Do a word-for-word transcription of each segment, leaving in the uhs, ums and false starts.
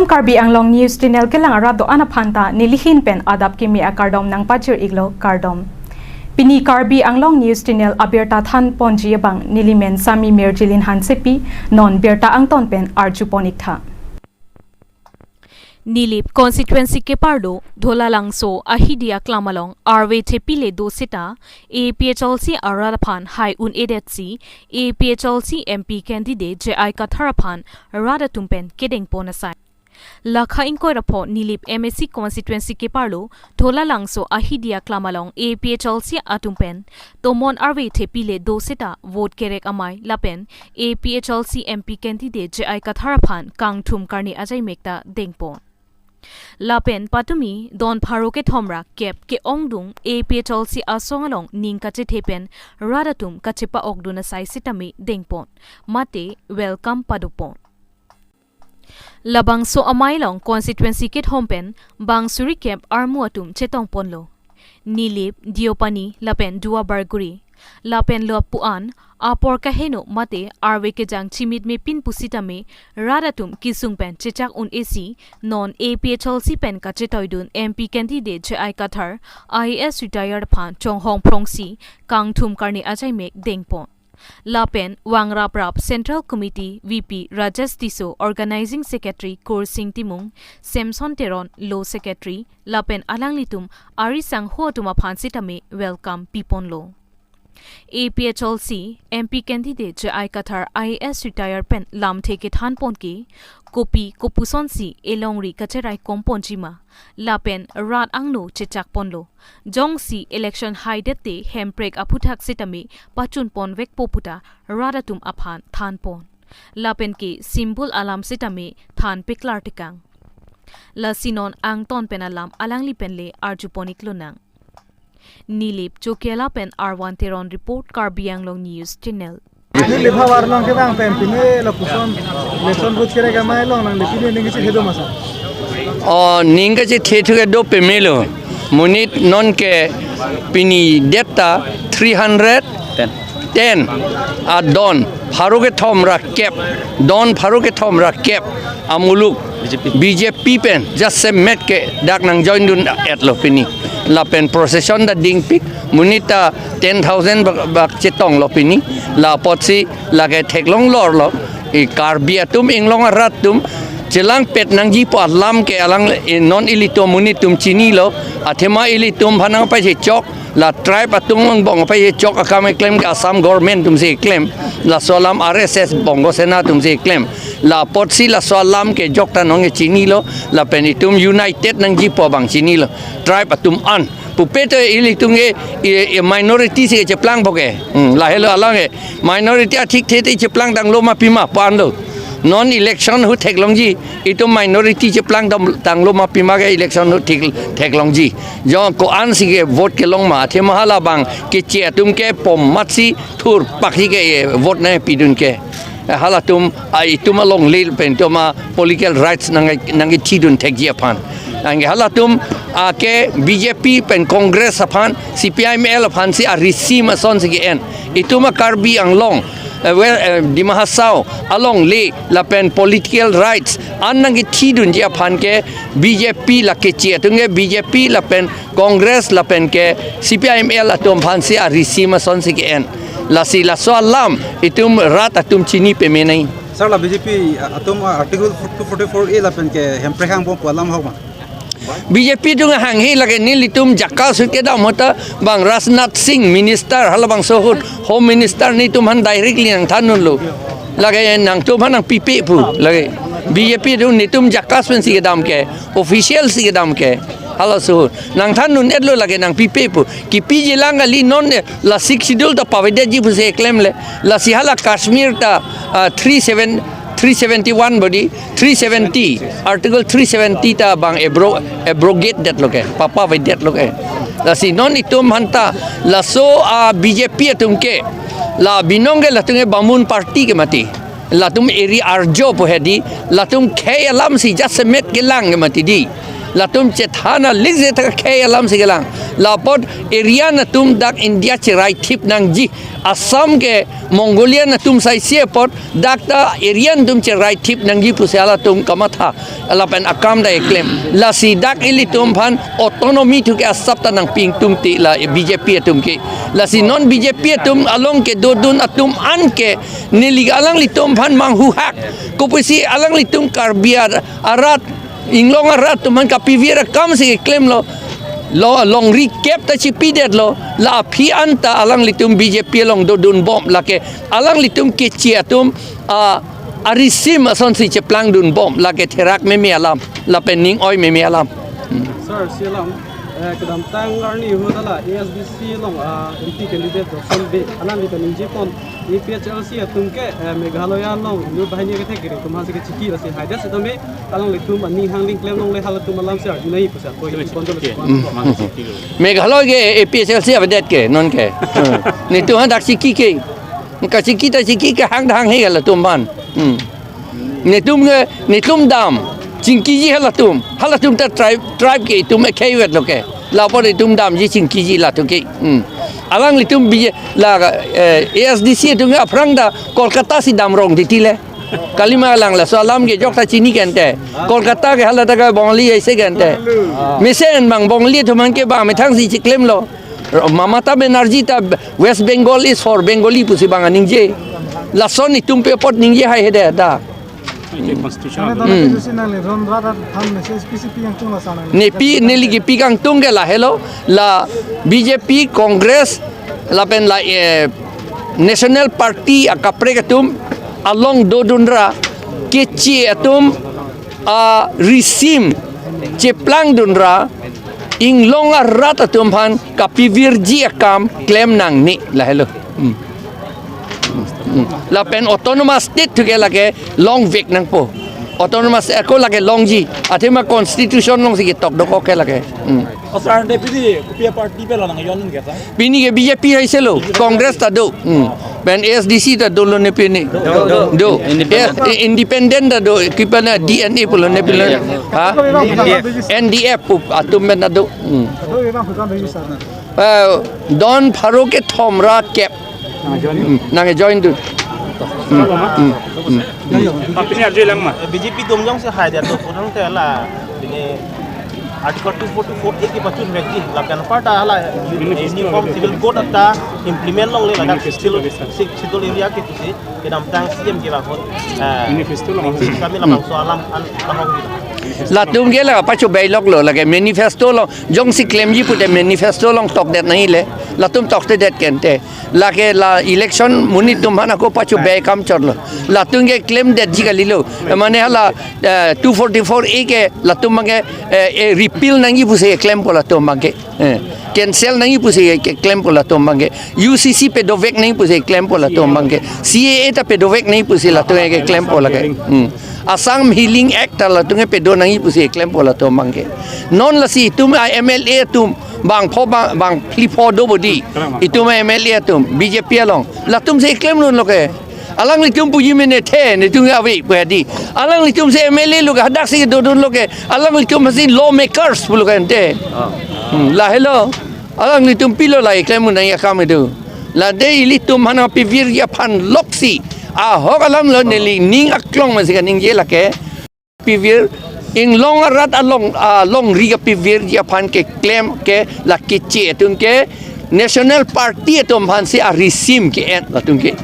Karbi Anglong News Channel kelang arat do-an aphan ta nelihin pen adap kimi akardom nangpajir-iklo, kardom. Pini Karbi Anglong News Channel abirta thanponji abang nelimen Sami Mirjilin Hansepi, non birta angton pen arjupon-iktha. Nilip constituency keparlo Dholalangso ahidi aklam along arve thepile do seta A P H L C arat aphan hai un-edetsi A P H L C M P candidate J I Kathar aphan rat atum pen kedengpon asai. Lakha ingkoi ra pho Nilip M A C constituency keparlo Dholalangso ahidi aklam along A P H L C atum pen tomon arve thepile do seta vote kerek amei lapen A P H L C M P candidate J I Kathar aphan kangthum karne ajaimek ta dengpon. Lapen patumi don pharo kethom ra kep ke-ongdung A P H L C asong along ning kachethe pen rat atum kachepa-okdun asai sitame dengpon, mate welcome padopon. Labangso amei along constituency kethom pen bang suri kep armu atum chetongponlo. Nilip, Deopani lapen Duar Bagori, lapen lapu-an apor kaheno mate arve kejang chimitme pin pusitame rat atum kesung pen chechak un-esi non A P H L C pen kachetoidun M P candidate J I Kathar, I A S retired aphan chonghong phrongsi kangthum karne ajaimek dengpon. Lapen vangraprap Central Committee V P Rajesh Tisso, Organizing Secretary Kursing Timung, Samson Teron, Law Secretary, lapen alanglitum ari sangho atum aphan sitame welcome piponlo. A P H L C M P candidate J I Kathar I A S retired pen lamthe kethanpon ke kopi kopusonsi elongri kacherai komponji ma, lapen rat angno chechakponlo. Jongsi election haidet te hemprek aphuthak sitame pachunponvekpo puta rat atum aphan thanpon. Lapen ke symbol alam sitame than peklar tekang. Lasi non angton pen alam alangli pen le arjupon-iklonang. Nilip Chokiala pen Arvan Teron report, Karbi Anglong News Channel. Nilip havar along kevang pen pine lapuson election vote kerek amei along nangli pine ning kachethe do ma sir? O, ning kachethe thu kedo pemelo. Monit non ke pini det ta three hundred ten adon pharo kethom ra kep, don pharo kethom ra kep amuluk B J P. B J P pen jasemet ke dak nangjoindun-etlo pini. Lapen procession ta dingpik, monit ta ten thousand bak, bak chetonglo pini. La apotsi lake theklong lorlo. I Karbi atum, Inglong arat atum chelangpet nangjipo alam ke alang, eh, non ilitum monit atum chinilo. Athema ilitum aphan nangpachechok, la tribe atum angbong apachechok akam keklem ke Assam government atumsi keklem, laso alam R S S Bongo Sena atumsi keklem. La apotsi laso alam ke jokta nong ke chinilo, lapen itum united nangjipo abang chinilo. Tribe atum an pupe to ilitum ke, i, i minority si cheplangpo ke. Hmm, lahelo alang ke. Minority athikthe te cheplangtanglo ma pima pu-an lo. Non election ahut theklongji, itum minority cheplangtang, tanglo ma pima ke election ahut thik, theklongji. Jong ko-ansi ke vote kelong ma, athema halabang keche atum ke pom matsi thurpakji ke, eh, vote nangpidun ke. Eh, halatum, ah, itum alongle pen itum a political rights nang, nangkethidun thekji aphan. Anke halatum, ah, ke B J P pen Congress aphan, C P I M L aphansi arisi masonsi ke-en. Itum a Karbi Anglong, eh, well, eh, Dima Hasao alongle lapen political rights an nangkethidunji aphan ke B J P la keche atum ke B J P lapen Congress lapen ke C P I M L atum aphansi arisi masonsi ke-en. Lasi laso alam itum rat atum chini pame nai. Sir, la B J P atum, ah, Article two forty-four A lapen ke hemprek hangpo pu alam ahok ma? B J P atum hanghe lake, nelitum JACAS ahut kedam ahut ta bang Rajnath Singh minister halabangso ahut Home Minister netum aphan directly nangthandunlo. Lake nangtum aphan nangpipe pu lake. B J P atum netum JACAS pensi kedam ke, official si kedam ke. Halaso ahut nangthandun-etlo, lake nangpipe pu. Kipiji lang kali, non la Sixth Schedule ta pavedetji pusi klemle. Lasi hala Kashmir ta, ah, three seven, three seventy-one body, three seventy, Article three seventy ta bang abro-, abrogate detlo ke, papavedetlo ke. Lasi non itum aphan ta laso, ah, B J P atum ke, la binong ke latum ke Bamun party ke mati. Latum eri arjo pu hedi, latum khei alamsi jasemet kelang ke mati di. Latum chethan alikje ta khei alam si kelang. Lapot Aryan atum dak India cherai thip nangji. Assam ke Mongolian atum saisi apot dak ta Aryan atum cherai thip nangji pusi halatum kamatha. Lapen akam ta keklem. Lasi dak ilitum aphan autonomy thu ke asap ta nangpi ingtung ti la B J P atum ke. Lasi non B J P atum along kedodun atum an ke neli alanglitum aphan manghuhak. Kopusi alanglitum Karbi ar-, arat, Inglong arat atum aphan kapivir akam si klemlo. Lo longri kep ta chipidetlo. La aphi anta alanglitum B J P along dodunbom lake. Alanglitum keche atum a arisim asonsi cheplangdunbom lake therak meme alam lapen ning oi meme alam. Hmm. Sir, si alam, eh, kedamtang arni ahut hala A S D C along, ah, M P candidate Johnson Bey, alanglita ningjepon, A P H L C atum ke, eh, Meghalaya along inut banghini kethek kiri atum aphansi kechiki lasi haidet setame alanglitum aning hangling klem longle halatum alam si arjunai pusi ako ipon dolo. Hmm. Meghalaya ke A P H L C avedet ke non ke. Hmm. Netum aphan dak chiki ke. Kachiki ta chiki ke hang hang he halatum aphan. Hmm. Netum ke, netum dam chingkiji halatum. Halatum ta tribe, tribe ke itum ekheivetlo ke. Lapot itum damji chingkiji latum ke. Hmm. Alanglitum B J, la, eh, A S D C atum ke aphrang ta Kolkata si damrong titi le. Kalima alang laso alam ke jok ta chini kente. Kolkata ke hala ta ke Bongali aise kente. Mesen bang Bongali atum aphan ke bang methang si chiklemlo. Mamata Banerjee ta West Bengal is for Bengali pusi bang aningje. Lason itum pe apot ningje hai hede da. Ante constitution. Mane Hmm. dona sisi nangli ron rat rat than message P C P yang tung la sana. Nepi neli kipi kangtung ke lahelo la B J P, Congress lapen la, eh, National Party akaprek atum along dodunra keche atum arisim cheplangdunra Inglong arat atum aphan kapivirji akam klem nangne lahelo. Hmm. Hmm. Lapen autonomous state thu ke lake longvek nangpo. Autonomous ako lake longji. Athema constitution alongsi ketok dokok ke lake. Hmm. O sir, ante pini kopi aparty pen lo nangjoin ke sir? Pini ke B J P haiselo, Congress ta do. Hmm. Pen A S D C ta dolo ne pini. Do, do. Do. Independent. Yes, i-, independent ta do, kipan D N A pulo ne pilo. Ha? N D F pu atum pen ta do. Hmm. Eh, don pharo kethom ra kep. Hmm, nangjoin dun. Hmm, hmm, hmm. Apni arju lang ma? B J P atum jongsi haidet lo, kurang te la, ini Article two forty-four A kepachunvekji, lapen apar ta hala Uniform Civil Code ta implement longle ladak Schedule, Schedule area ke pusi, kedamtang C M kevang ahut, eh, Manifesto along. Kami labangso alam an, along. Latum ke la pacho bailok lo, lake manifesto along, jongsi klemji pute manifesto along tokdet nangji le, latum toktedet kente. Lake la election monit atum aphan ako pacho bai kam chotlo. Latum ke klemdetji kalilo. Mane hala, eh, two forty-four A ke latum abang ke, eh, eh, repeal nangji pusi klempo latum abang ke. Eh, cancel nangji pusi ke klempo latum abang ke. U C C pedovek nangji pusi klempo latum abang ke. C A A ta pedovek nangji pusi latum ke klempo lake. Hmm. Assam Healing Act ta latum ke pedo nangji pusi klempo latum abang ke. Non lasi itum a M L A atum bang pho bang, bang phli pho do bodi. Itum a M L A atum B J P along. Latum si klemdunlo ke. Alanglitum puji mene the, netum ave pu hedi. Alanglitum si M L A lo ke, hadak si dodunlo ke. Alanglitum si lawmakers pulo ke ante. Hmm, lahelo. Alanglitum pilo la keklem nangji akam itu. La de ilitum aphan pivirji aphan loksi. Ahok alam lo neli ning aklong masi kaningje lake. Pivir, Inglong arat along, ah, longri kapivirji aphan keklem ke la keche atum ke National Party atum aphansi arisim ke-en latum ke.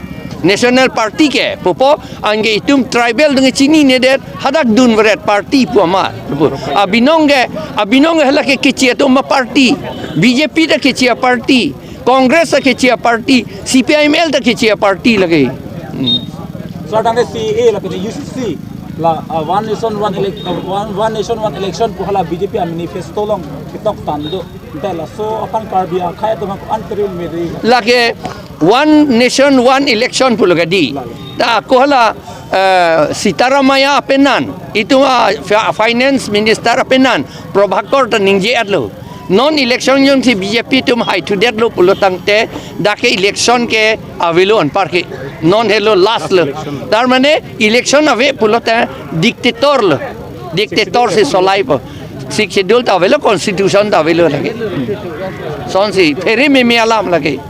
National Party ke, pupo, anke itum tribal atum ke chininedet, hadak dunveret party pu amat. Pu. Abinong ke, abinong ke hala ke keche atum aparty. B J P ta keche aparty. Congress ta keche aparty, C P I M L ta keche aparty lake. Hmm. Sir, tangte C A A lapen U C C la, uh, one nation, one elec-, uh, one, one nation, one election pu hala B J P a manifesto along ketok tang do. Ante laso aphan Karbi akhei atum aphan an teril meri. Lake one nation, one election pulo ke di. Lalo. Ta ako hala, uh, Sitaramaya apenan, itum a fi-, finance minister apenan, Prabhakar ta ningje-etlo. Non election jongsi B J P atum haithudetlo pulo tangte dak ke election ke avelo anpar ke. Non helo last lo. Tar mane election ave pulo ta dictator lo. Dictator si solaipo. Sixth Schedule ta avelo, Constitution ta avelo lake. Sonsi phere meme alam lake.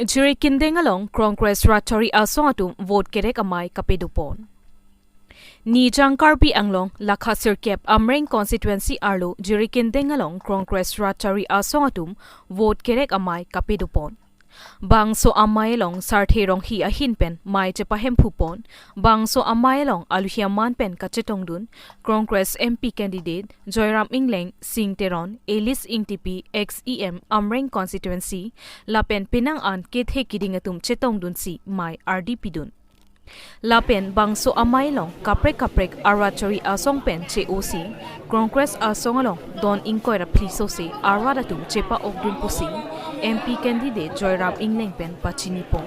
Jirikindeng along Congress rat chari asong atum vote kerek amei kapadopon. Nijang Karbi Anglong lakha sirkep Amreng constituency arlo Jirikindeng along Congress rat chari asong atum vote kerek amei kapadopon. Bangso amei along Sarthe Ronghi ahin pen mei chepahemphupon. Bangso amei along aluhi aman pen kachetongdun Congress M P candidate Joyram Engleng, Sing Teron, Elis Ingtipi, ex E M Amreng constituency, lapen penang an kethe kiding atum chetongdunsi mei ardi pidun. Lapen bangso amei along kaprek kaprek arat chari asong pen che-osi, Congress asong along don ingkoi ra phli sose arat atum chepa-okdun pusi M P candidate Joyram Engleng pen pachinipon.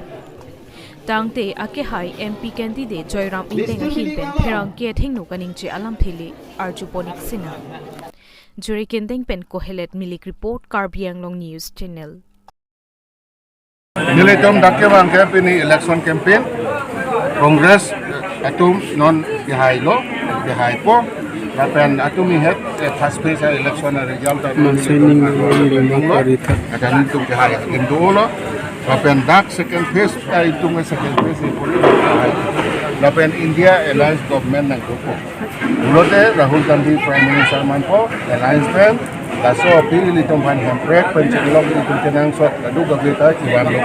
Tangte akehai M P candidate Joyram Engleng ahin pen pherangke athengno kaningje alamthe le arjupon-ik sinang. Jirikindeng pen Kohelet Milik report, Karbi Anglong News Channel. Nelitum dak kevang ke pini election campaign, Congress atum non kehailo, kehaipo. Lapen atum ihet, eh, first phase election result atum Mansai ning nelitum nang nang lo. Kari tha. Ada nelitum kehai atum dolo. Lapen dak second phase, eh, itum second phase itum kehai. Lapen India Alliance government nangdukung. Pulote Rahul Gandhi Prime Minister manpo, alliance pen, laso aphi ilitum aphan hemprek pen chiklo ilitum kenangsot, kadokave ta kevanlo.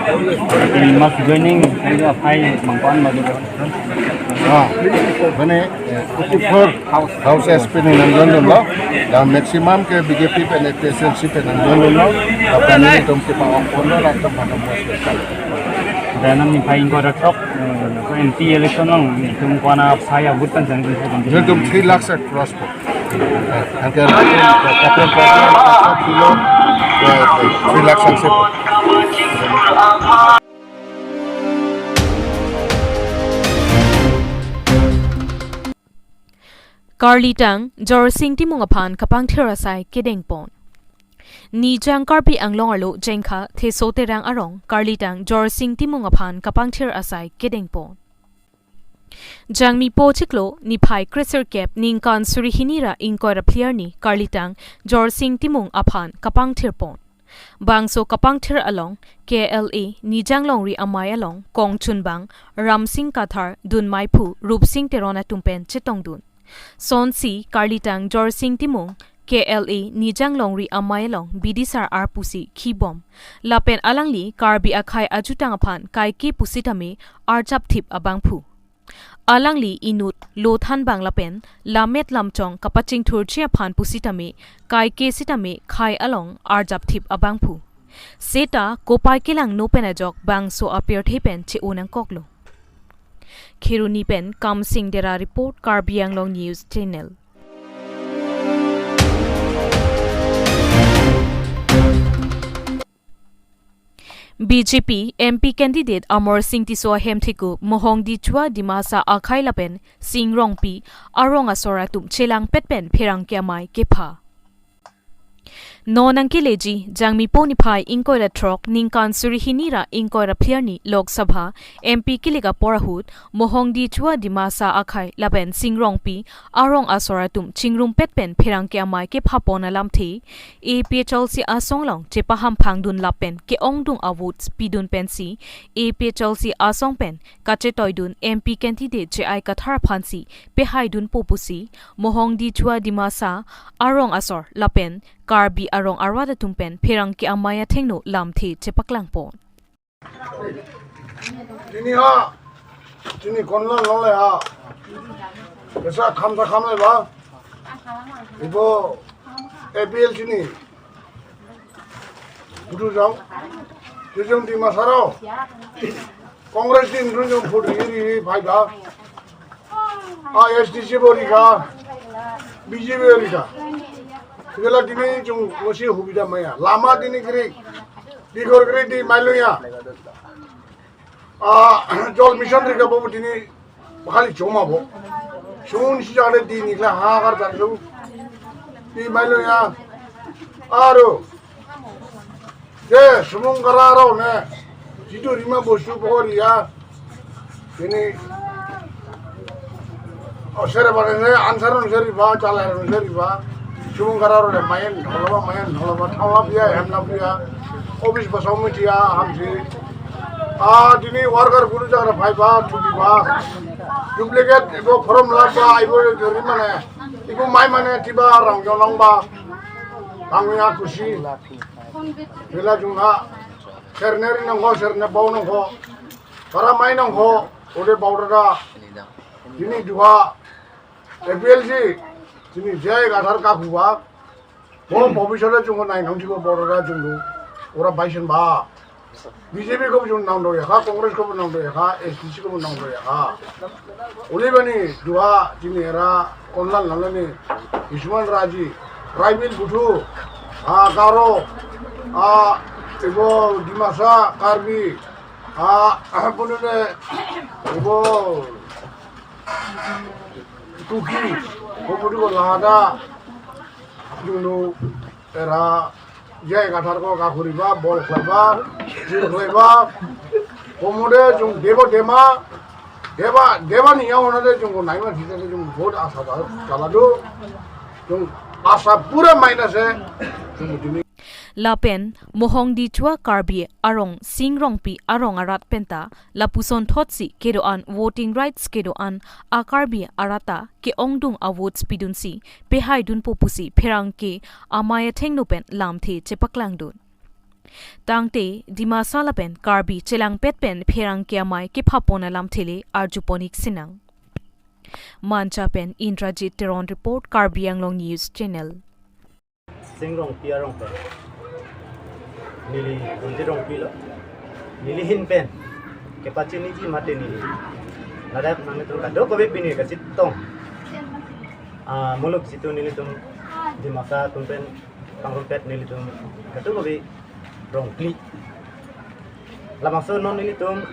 Mass joining, kali aphai mangpan badu. Ah, mane, eh, forty-four house, houses pen nangjoindunlo, dan maximum ke B J P pen A P H L C pen nangjoindunlo, lapen ilitum kepa-okponlo, latum pada mos bekal. Dan niphai ingkoi ra throk, eh, M P election along, itum kona phai a-vote pen jang itum. Ilitum three lakhs at cross po. Angke, three lakhs ang sip. Karlitang Jorsing Timung aphan kapangthir asai kedengpon. Nijang Karbi Anglong arlo Jengkha Theso Terang arong Karlitang Jorsing Timung aphan kapangthir asai kedengpon. Jangmipo chiklo niphai kresirkep ningkan suri hini ra ingkoi ra phli arni Karlitang Jorsing Timung aphan kapangthirpon. Bangso kapangthir along K L A Nijang Longri amei along kongchunbang Ramsing Kathar, dunmeiphu Rupsing Teron atum pen chetongdun. Sonsi Karlitang Jorsing Timung K L A Nijang Longri amei along bidisar arpusi khibom. Lapen alangli Karbi akhei ajutang aphan kaike pusitame arjapthip abangphu. Alangli inut lothanbang lapen lammet lamchong kapachingthurji aphan pusitame kaike sitame khei along arjapthip abangphu. Seta kopai kelangno pen ajok bangso apirthe pen che-o nangkoklo. Kheroni pen Kamsing Dera report, Karbi Anglong News Channel. B J P M P candidate Amarsing Tisso ahem thekup Mohongdichua Dimasa akhei lapen Singrongpi arong asor atum chelangpet pen pherangke amei kepha. Non nangkeleji Jangmipo niphai ingkoi ra throk ningkan suri hini ra ingkoi ra phli arni Lok Sabha M P kilik apor ahut Mohongdichua Dimasa akhei lapen Singrongpi arong asor atum chingrumpet pen pherangke amei kephapon alamthe A P H L C asong along chepahamphangdun lapen ke-ongdung a-vote pidun pensi A P H L C asong pen kachetoidun M P candidate J I Kathar aphansi pehaidunpo pusi Mohongdichua Dimasa arong asor lapen Karbi arong arat atum pen pherangke amei athengno lamthe chepaklangpon. Chini ha, chini konlan longle ha. Besa khamsa khamle ba. Ibo A P L chini. Budu jong. Tujong Dimasa rao. Congress din tujong putri ri ri phai ba. A S D C bo rika. B J P rika. Kela dini chung ngosi hubida maya. Lama dini kiri. Dighor kiri di mailuya. Ah, Jal Mission rika bobo dini bakhali choma bo. Sun si jale dini kla ha kar jan lu. Di mailuya. Aro. Je, sumung kara ro ne. Jitu rima bostu pokor iya. Ini, oh, sere bane ne answer on sere ba, chala on sere ba. Sumung kara role main, holaba main, holaba thaula biya, hemla biya. Office ba somiti ya, hamsi. Ah, dini worker guru jaga phai ba, chuti ba. Duplicate, ibo form la ba, ibo rima ne. Ibo mai mane tiba rang jonang ba. Rang ya kusi. Bela jungha. Serne ri nangkho, serne bau nangkho. Para mai nangkho, ode bau dada. Dini duha A P L C, dini J I Kathar kaku ba. Bo bobisole jungko nai nang jiko bau dada jungdu. Ora baisen ba. B J P ko jung nang do ya kha, Congress ko nang do ya kha, S D C ko nang do ya kha. Uli bani duha dini era online lala ni Isman Raji, Raibil Buthu, ah, Garo, ah, ibo Dimasa, Karbi, ah, punune ibo Kuki, ko pudu ko lahada, jungnu era J I Kathar ko kakuri ba, bol khlai ba, jil khlai ba, komode jung debo dema, deba, deba ni yaun ade jungko naima thita jung vote asa ba, chala do, jung asa pura maina se, jung dimi. Lapen Mohongdichua Karbi arong Sing Rongpi arong arat penta lapuson thotsi kedo-an voting rights kedo-an a Karbi arat ta ke-ongdung a votes pidunsi pehai dunpo pusi pherangke amei athengno pen lamthe chepaklangdun. Tangte Dimasa lapen Karbi chelangpet pen pherangke amei kephapon alamthe le arjupon-ik sinang. Manja pen Indrajit Teron report, Karbi Anglong News Channel. Sing Rongpi arong pen. Neli Ranjit Rongpi lo. Neli ahin pen kepachiniji mate neli. Ladak nanglitum kadokave pini kachetong. Ah, muluk jitu nelitum Dimasa atum pen pangrumpet nelitum kadokave Rongpi. Labangso non nelitum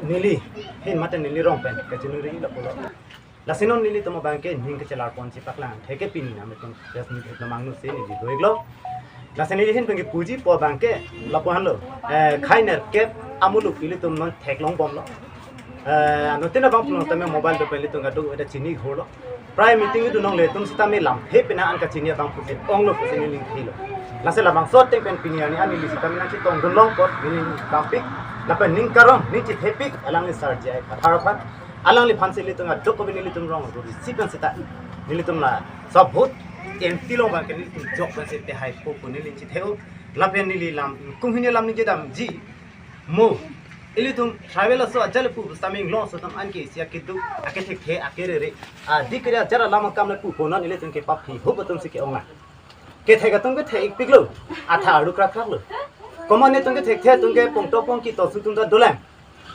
neli ahin mate neli rong pen kachiningri lo pulo. Lasi non nelitum abangke ning kachelar ponsi paklang theke pini nanglitum press meet lo mangnu si neli do-iklo. Lasi neli ahin pen kepuji po abangke lapu-an lo. Eh, khai nerkep amuluk ilitum non theklong bomlo. Eh, anuttin abang pulo tame mobile do pen ilitum kadokave ta chini holo. Prai meeting idu nongle atum sitame lamthe pena an kachini abang pusi onglo pusi neli thilo. Lasi labangso ateng pen pini arni an neli sitame nangchetongdun long apot neli ningkangpik, lapen ning karong, ning chethepik, alangli Sar J I Kathar aphan. Alangliphan si ilitum kadokave nelitum rong ro risi pen seta nelitum la sab vote empty long abangke nelitum jok pen si pehaipo pu neli chetheo. Lapen neli lam kung hini lam ningje damji mo ilitum tribal aso ajat le pu staming lo so tam anke isi akeduk, akethekthe, akerere, adik kere ajat alam akam le pu ponan ilitum kepaphi hup atum si ke-ong la. Kethek atum kethek-ikpiklo, atha aru krakraklo. Komat netum kethekthe atum ke pongtok pongki tosu atum ta dolang.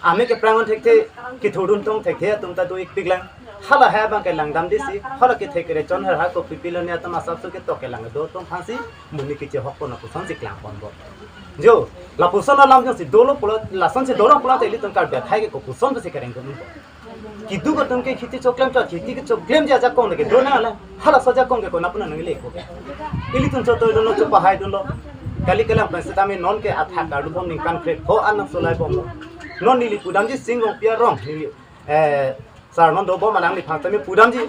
Amei keprang an thekthe, kethurdun tong thekthe atum ta do-ikpiklang. Hala hai abangke langdamde si, hala kethek kere chon har ha kopi pilo ne atum asap su ketok kelang do atum aphansi, monit kechehok pon apusonsi klangponbom. Jo, lapuson alam jongsi dolo pulo, lasonsi dolo pulo te ilitum Karbi akhei ke kopuson pusi kerengdun. Keduk atum ke kheti choklem chot, kheti kechoklemji ajakong ke do nang la. Halaso ajakong ke konat pu nangle ko ke. Ilitum chotoi dunlo, chopahaidunlo. Kali kelang pen sitame non ke athak arlubom ningkan kre-pho an nangsolai bomlo. Non neli pudamji Sing Rongpi arong neli, eh, sar non dobom alangliphan tame pudamji.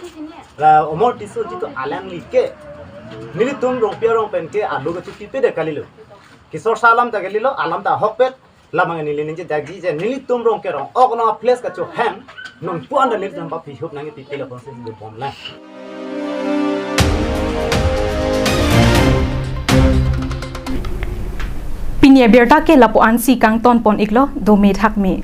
La Omor Tisso jitu alangli ke nelitum Rongpi arong pen ke alu kechuti pede kalilo. Kesor sa alam ta kalilo, alam ta ahokpet. Labang neli ningje dakji je nelitum rong kerong ok along a-place kachohang nonpu anda nelitum paphi hup nangkepi pilo ponsi dobomlang. Pini abirta ke lapu-ansi kangtonpon-iklo, dome thakme.